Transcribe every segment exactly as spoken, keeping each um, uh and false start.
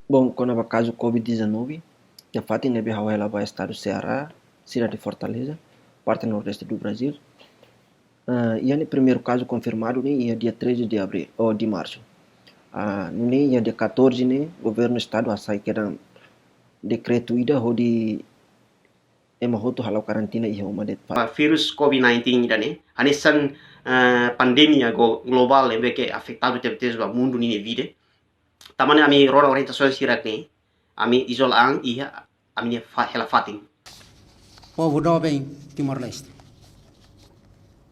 Bom, kona-ba kazu covid dezanove, iha fatin ne'ebé ha'u hela ba estadu Ceará, sidade Fortaleza, parte nordeste do Brasil. Ah, iha ne'e primeiru kazu konfirmadu ne'e iha dia treze de abril, ou de março. Ah, nune'e iha dia catorze ne'e, governu estadu hasai kedan dekretu ida hodi ema hotu hala'o karantina iha uma de'it. Ba vírus covid nineteen ida-ne'e, hanesan, eh, pandemia go-, globál ne'ebé ke afetadu tebetebes ba mundu ninia vida. Tanba ne'e ami rona orientasaun sira-ne'e, ami izola an iha ami-nia fa-, hela fatin. Povu doben Timor-Leste.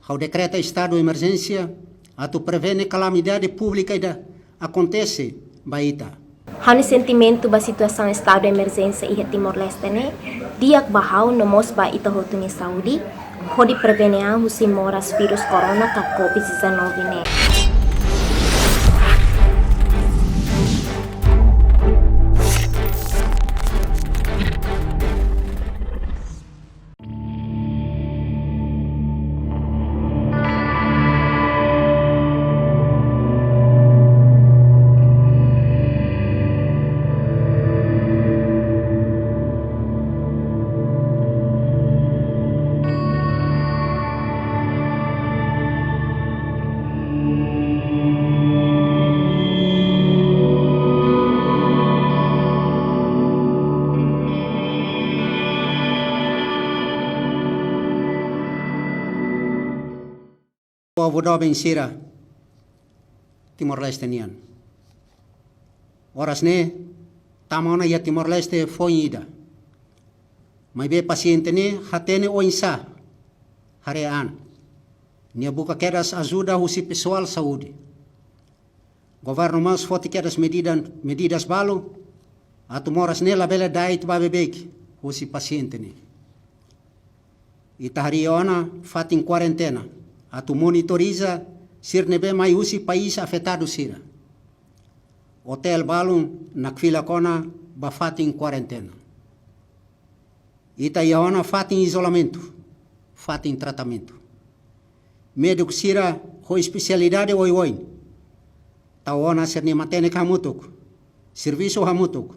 Ha'u dekreta estadu emerjénsia atu prevene kalamidade públika ida akontese ba ita. Ha'u-nia sentimentu ba situasaun estadu emerjénsia iha Timor-Leste ne'e di'ak ba ha'u no mós ba ita hotu nia saúde, hodi prevene an husi moras vírus korona ka covid dezanove ne'e. Povu doben sira Timor-Leste nian. Oras ne'e, tama ona iha Timor-Leste foin ida. Maibé pasiente ne'e hatene oinsá haree an. Nia buka kedas ajuda husi pesoál saúde. Governu mós foti kedas medida, medidas balu atu moras ne'e labele da'et ba beibeik husi pasiente ne'e. Ita harii ona fatin kuarentena atu monitoriza sira ne'ebé mai husi país afetadu sira. Otél balun nakfilak ona ba fatin kuarentena. Ita iha ona fatin izolamentu, fatin tratamentu. Médiku sira ho espesialidade oioin tau ona sira-nia matenek hamutuk, servisu hamutuk.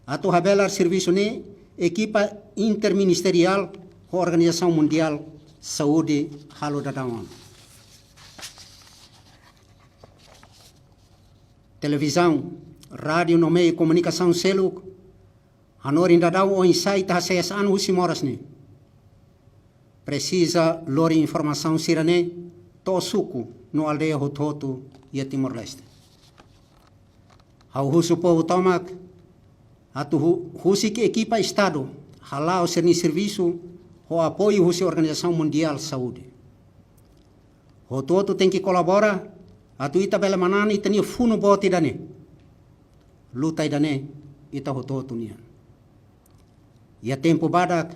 Atu habelar servisu ne'e ekipa interministeriál ho Organizasaun Mundiál Saúde halo daudaun ona. Televizaun, rádiu no meiu komunikasaun seluk hanorin daudaun oinsá ita hasees an husi moras ne'e. Presiza lori informasaun sira-ne'e to'o suku no aldeia hotu-hotu iha Timor-Leste. Ha'u husu povu tomak atu hu-, husik ekipa estadu hala'o sira-nia servisu ho apoiu husi Organizasaun Mundiál Saúde. Hotu-hotu tenke kolabora atu ita bele manán ita-nia funu boot ida-ne'e. Luta ida-ne'e ita hotu-hotu nian. Iha tempu badak,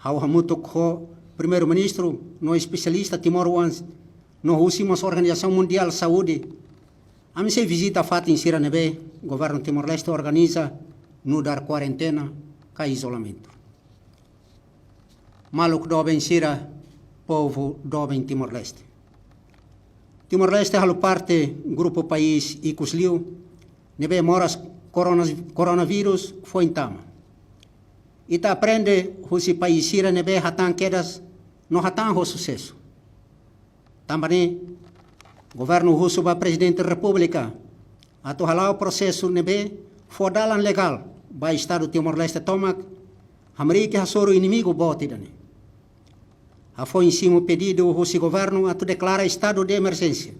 ha'u hamutuk ho Primeiru-Ministru no espesialista timoroan no husi mós Organizasaun Mundiál Saúde, ami sei vizita fatin sira ne'ebé Governu Timor-Leste organiza nu'udar kuarentena ka izolamentu. Maluk doben sira, povu doben Timor-Leste. Timor-Leste halo parte grupu país ikus liu ne'ebé moras korona-, koronavírus foin tama. Ita aprende husi país sira ne'ebé hatán kedas no hatán ho susesu. Tanba ne'e, governu husu ba Prezidente Repúblika atu hala'o prosesu ne'ebé fó dalan legál ba Estadu Timor-Leste tomak, hamriik hasoru inimigu boot ida-ne'e. Hafoin simu pedidu husi governu atu deklara estadu de emerjénsia,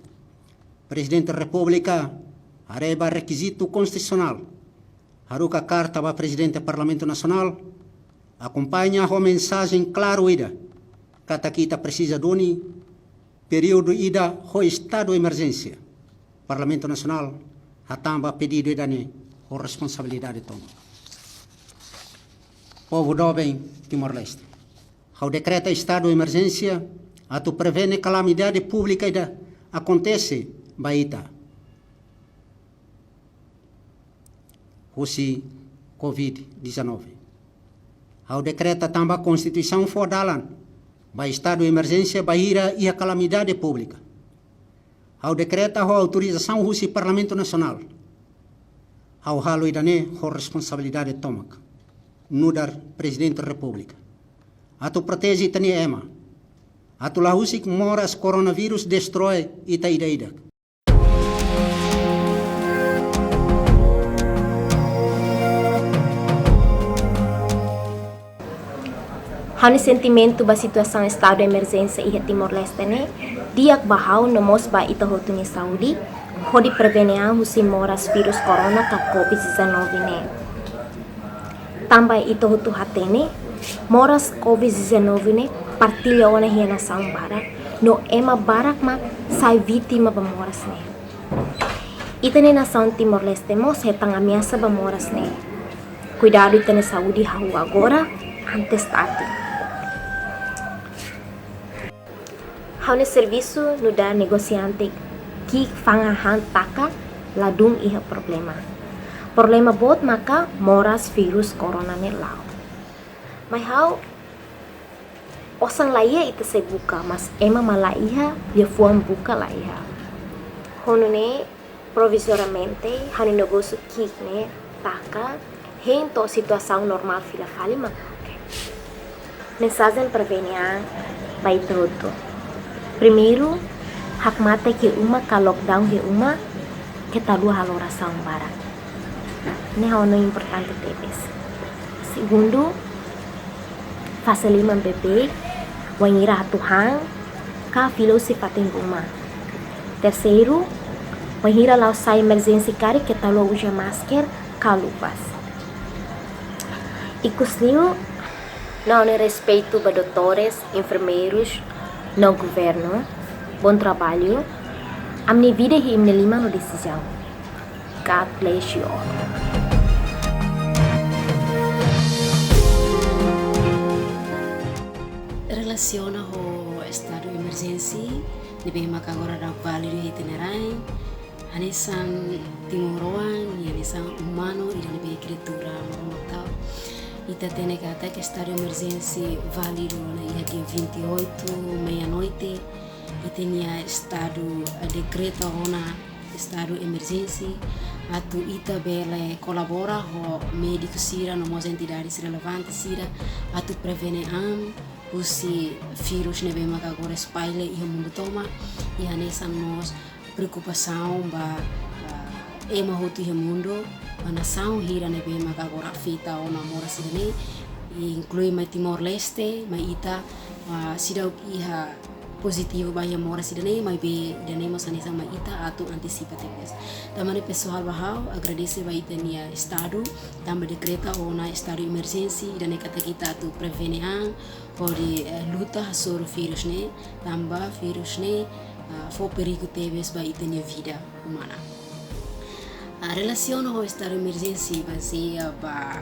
Prezidente Repúblika haree ba rekizitu konstitusionál, haruka karta ba Prezidente Parlamentu Nasionál, akompaña ho mensajen klaru ida katak ita presiza duni períodu ida ho estadu emerjénsia. Parlamentu Nasionál hatán ba pedidu ida-ne'e ho responsabilidade tomak. Povu doben Timor-Leste. Ha'u dekreta estadu emerjénsia atu prevene kalamidade públika ida akontese ba ita husi covid dezanove. Ha'u dekreta tanba Konstituisaun fó dalan ba estadu emerjénsia bainhira iha kalamidade públika. Ha'u dekreta ho autorizasaun husi Parlamentu Nasionál. Ha'u halo ida-ne'e ho responsabilidade tomak, nu'udar Prezidente Repúblika, atu proteje ita-nia ema, atu la husik moras koronavírus destrói ita ida-idak. Ha'u-nia sentimentu ba situasaun estadu emerjénsia iha Timor-Leste ne'e di'ak ba ha'u no mós ba ita hotu nia saúde, hodi prevene an husi moras vírus korona ka covid dezanove ne'e. Tanba ita hotu hatene, moras covid dezanove ne'e partilla ona iha nasaun barak, no ema barak mak sai vítima ba moras ne'e. Ita-nia nasaun Timor-Leste mós hetan ameasa ba moras ne'e. Kuidadu ita-nia saúde hahú agora, antes tarde. Ha'u-nia servisu nu'udar negosiante ki'ik fa'an hahán taka ladún iha problema. Problema boot maka moras vírus korona ne'e la'o. Mai ha'u, osan la iha ita sei buka, mas ema mak la iha, liafuan buka la iha. Ho nune'e, provizoriamente, ha'u-nia negósiu ki'ik ne'e taka, hein to'o situasaun normál fila fali mak oke. Mensajen prevene an ba ita hotu. Primeiru, hakmatek iha uma ka lockdown iha uma, keta haluha halo orasaun barak. Ne'e ha'u hanoin importante tebes. Segundu, fase liman beibeik, wainhira atu han, ka fila husi fatin ruma. Terseiru, wainhira la'o sai emerjénsia karik keta haluha uza masker ka luvas. Ikusliu, ha'u-nia respeitu ba doutores, enfermeirus, no governu, bom trabalho, ami-nia vida iha imi-nia liman no desizaun. God bless you all. Relasiona ho estadu emerjénsia ne'ebé maka agora daudaun válidu iha ita-nia rain, hanesan timoroan, i hanesan umanu, ida ne'ebé kriatura Maromak tau. Ita hatene katak estadu emerjénsia válidu ona iha dia vinte e oito, meia-noite, ita-nia estadu, eh, dekreta ona estadu emerjénsia, atu ita bele kolabora ho médiku sira no mós entidades relevantes sira, atu prevene an husi vírus ne'ebé maka agora espalla iha mundu tomak, i hanesan mós preokupasaun ba, ah, ema hotu iha mundu, ba nasaun hira ne'ebé maka agora afeta ona moras ida-ne'e, i inklui mai Timor-Leste, mai ita, ah, seidauk iha pozitivu ba iha moras ida-ne'e, maibé ida-ne'e mós hanesan mai ita atu antisipa tebes. Tanba ne'e pesoál ba ha'u, agradese ba ita-nia estadu, tanba dekreta ona estadu emerjénsia, ida-ne'e katak ita atu prevene an, hodi, eh, luta hasoru vírus ne'e, tanba vírus ne'e, ah, fó perigu tebes ba ita-nia vida umana. Ah, relasiona ho estadu emerjénsia bazeia ba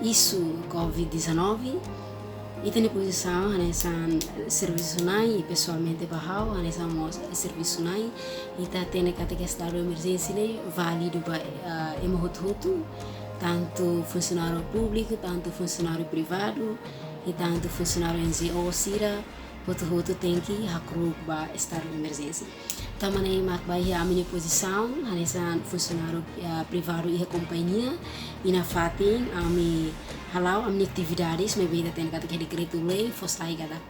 isu covid dezanove, ita-nia pozisaun hanesan servisu-na'in, pesoalmente ba ha'u, hanesan mós servisu-na'in, ita hatene katak estadu emerjénsia ne'e válidu ba, ah, ema hotu-hotu, tantu funsionáriu públiku, tantu funsionáriu privadu, i tantu funsionáriu N G O sira, hotu-hotu tenke hakru'uk ba estadu emerjénsia. Tanba ne'e mak ba iha ami-nia pozisaun, hanesan funsionáriu, eh, privadu iha kompañia, iha nafatin ami hala'o ami-nia atividades, maibé ita hatene katak iha dekretu-lei fó sai katak,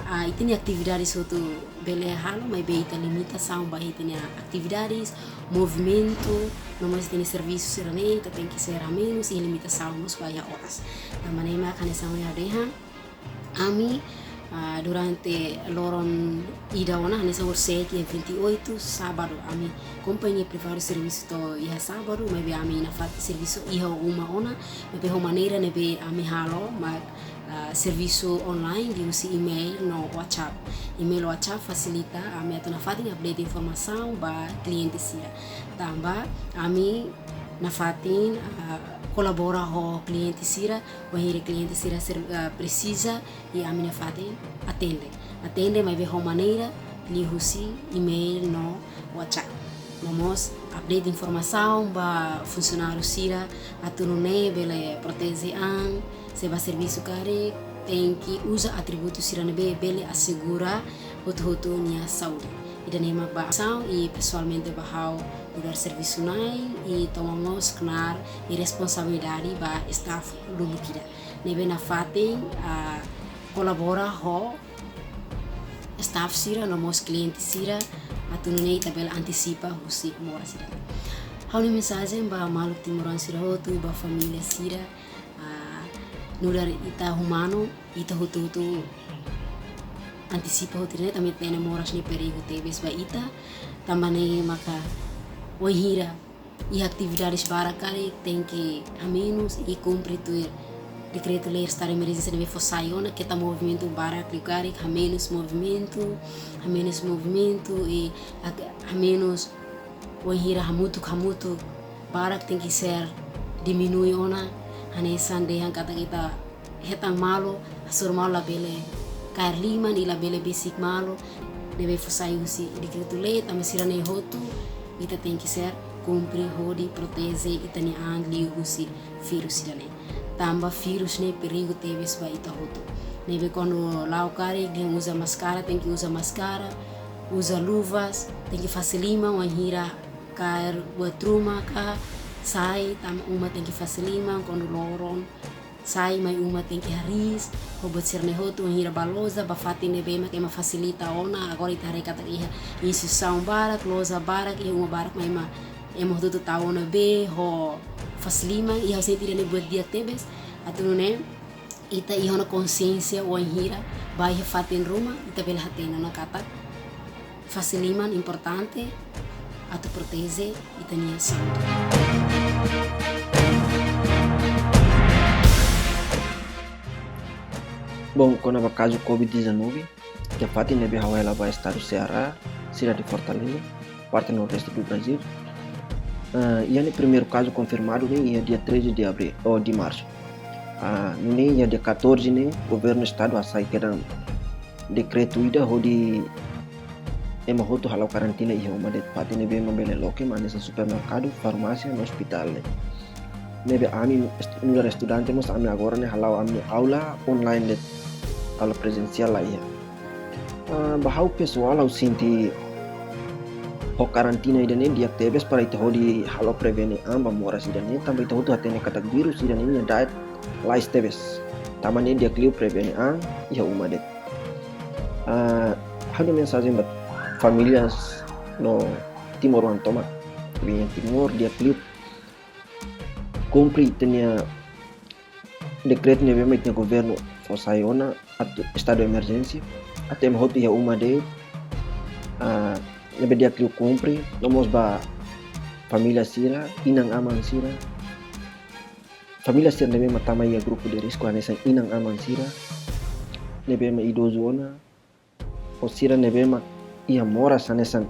ah, ita-nia atividades hotu bele halo, maibé ita limitasaun ba ita-nia atividades, movimentu, no mós ita-nia servisu sira-ne'e, ita tenke serra menus, i limitasaun mós ba iha oras. Tanba ne'e mak hanesan ohin ha'u dehan, ami, ah, durante loron ida ona, hanesan horisehik iha vinte e oito, sábadu, ami kompañia privadu servisu to'o iha sábadu, maibé ami nafatin servisu iha uma ona, maibé ho maneira ne'ebé ami halo, mak, ah, servisu online liuhusi email no WhatsApp. Email, WhatsApp fasilita ami atu nafatin update informasaun ba kliente sira. Tanba ami nafatin, ah, kolabora ho kliente sira, bainhira kliente sira ser-, ah, presiza, i ami nafatin atende. Atende maibé ho maneira liuhusi email no WhatsApp. No mós update informasaun ba funsionáriu sira atu nune'e bele proteje an, se ba servisu karik tenke uza atributu sira ne'ebé bele asegura hotu-hotu nia saúde. Ida-ne'e mak ba asaun i pesoalmente ba ha'u nu'udar servisu-na'in, i toma mós knaar i responsabilidade ba staff lubuk ida. Ne'ebé nafatin, ah, kolabora ho staff sira no mós kliente sira, atu nune'e ita bele antisipa husi moras sira. Ha'u-nia mensajen ba maluk timoroan sira hotu, ba família sira, ah, nu'udar ita umanu, ita hotu-hotu antisipa hotu ne'e, tanba ita hatene moras ne'e perigu tebes ba ita, tanba ne'e maka wainhira iha atividades barak karik tenke hamenus i kumpre tuir dekretu-lei estadu emerjénsia ne'ebé fó sai ona, keta movimentu barak liu karik, hamenus movimentu, hamenus movimentu i ag-, hamenus wainhira hamutuk-hamutuk barak tenke ser diminui ona, hanesan dehan katak ita hetan malu, hasoru malu labele kaer liman i labele besik malu, ne'ebé fó sai husi dekretu-lei, tanba sira-ne'e hotu ita tenke ser kumpre hodi proteje ita-nia an liu husi vírus ida-ne'e. Tanba vírus ne'e perigu tebes ba ita hotu. Ne'ebé kuandu la'o karik dehan uza maskara, tenke uza maskara, uza luvas, tenke fase liman wainhira kaer buat ruma ka sai tama uma, tenke fase liman kuandu loron, sai mai uma tenke hariis, ho buat sira-ne'e hotu. Wainhira ba loja, ba fatin ne'ebé mak ema fasilita ona, agora ita haree katak iha instituisaun barak, loja barak, iha uma barak mak ema, ema hotu-hotu tau ona bee ho fase liman, i ha'u sente ida-ne'e buat di'ak tebes, atu nune'e ita iha ona konsiénsia wainhira ba iha fatin ruma, ita bele hatene ona katak fase liman importante atu proteje ita-nia saúde. Bom, kona-ba kazu covid dezanove, iha fatin ne'ebé ha'u hela ba estadu Ceará, sidade Fortaleza, parte nordeste do Brasil. Ah, iha ne'e primeiru kazu konfirmadu ne'e iha dia treze de abril, ou de março. Ah, nune'e iha dia catorze ne'e, governu estadu hasai kedan dekretu ida hodi ema hotu hala'o karantina iha uma de'it, fatin ne'ebé ema bele loke mak hanesan supermerkadu, farmásia no ospitál ne'e. Ne'ebé ami est-, nu'udar estudante mós ami agora ne'e hala'o ami aula online de'it, aula prezensiál la iha. Ah, ba ha'u pesoál ha'u sente ho karantina ida-ne'e di'ak tebes para ita hodi hala'o prevene an ba moras ida-ne'e, tanba ita hotu hatene katak vírus ida-ne'e nia da'et lais tebes. Tanba ne'e di'ak liu prevene an iha uma de'it. Ah, ha'u-nia mensajen ba famílias no timoroan tomak, bem Timor, di'ak liu kumpre ita-nia dekretu ne'ebé mak ita-nia governu fó sai ona atu estadu emerjénsia, atu ema hotu iha uma de'it, ah, ne'ebé di'ak liu kumpre, no mós ba família sira, inan-aman sira, família sira ne'ebé mak tama iha grupu de risku, hanesan inan-aman sira ne'ebé mak idozu ona, ou sira ne'ebé mak iha moras hanesan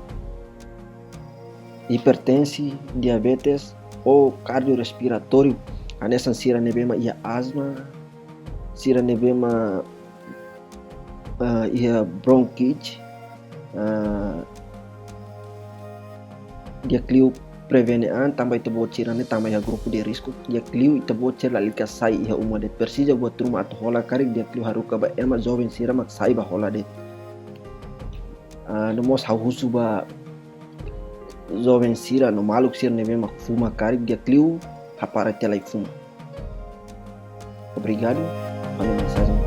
hipertensi, diabetes, ou kardiorespiratóriu, hanesan sira ne'ebé mak iha asma, sira ne'ebé mak, ah, iha bronquite, ah, di'ak liu prevene an, tanba ita-boot sira-ne'e tama iha grupu de risku, di'ak liu ita-boot sira lalika sai iha uma de'it, presiza buat ruma atu hola karik, di'ak liu haruka ba ema joven sira mak sai bá hola de'it. Ah, no mós ha'u husu ba joven sira no maluk sira ne'ebé mak fuma karik, di'ak liu hapara tiha lai fuma. Obrigadu, ha'u-nia mensajen.